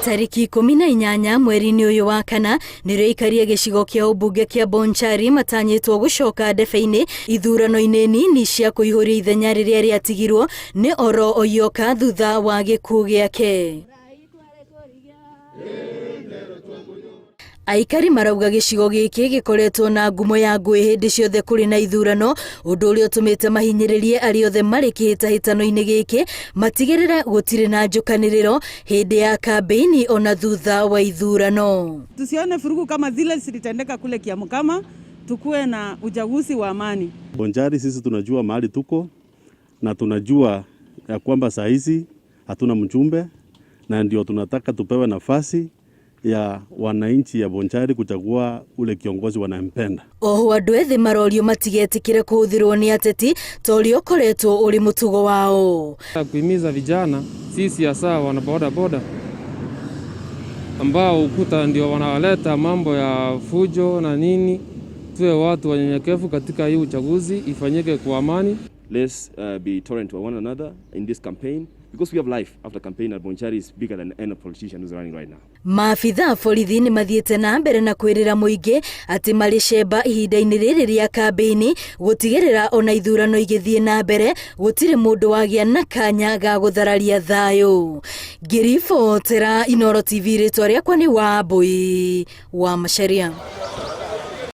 Tarĩki 18 mweri-inĩ ũyũ wa kana nĩrĩo aikari a gĩcigo kĩa ũmbunge kĩa Bonchari matanyĩtwo gũcoka ndebe-inĩ ithurano-inĩ nini cia kũihũria ithenya rĩrĩa rĩatigirwo nĩ Oro Oyioka thutha wa gĩkuũ gĩake. Aikari marauga gĩcigo gĩkĩ gĩkoretwo na ngumo ya ngũĩ hĩndĩ ciothe kũrĩ na ithurano, ũndũ ũrĩa ũtũmĩte mahinyĩrĩrie arĩa othe marĩ kĩhĩtahĩtano-inĩ gĩkĩ matigĩrĩre gũtirĩ na njũkanĩrĩro hĩndĩ ya kambĩini ona thutha wa ithurano. Tusione vurugu kama zile zilitendeka kule Kiamukama, tukuwe na uchaguzi wa amani. Bonchari sisi tunajua mahali tuko na tunajua ya kwamba saa hizi hatuna mjumbe na ndio tunataka tupewe nafasi ya wananchi ya Bonchari kuchagua ule kiongozi wanampenda. Oho andũ ethĩ marorio matigetĩkĩre kũhũthĩrwo nĩ ateti ta ũrĩa ũkoretwo ũrĩ mũtugo wao. Kuhimiza vijana sisi hasa wana boda boda ambao ukuta ndio wanaleta mambo ya fujo na nini, tuwe watu wanyenyekevu katika hii uchaguzi ifanyike kwa amani. Let's be tolerant to one another in this campaign because we have life after campaign, and Bonchari is bigger than any politician who's running right now. Maabitha a borithi nĩ mathiĩte na mbere na kwĩrĩra mũingĩ atĩ marĩ cemba ihinda-inĩ rĩrĩ rĩa kambĩini gũtigĩrĩra ona ithurano igĩthiĩ na mbere gũtirĩ mũndũ wagĩa na kanya ga gũthararia thayũ. Ngĩribotera Inooro TV, rĩtwa rĩakwa nĩ Wambui wa Macharia.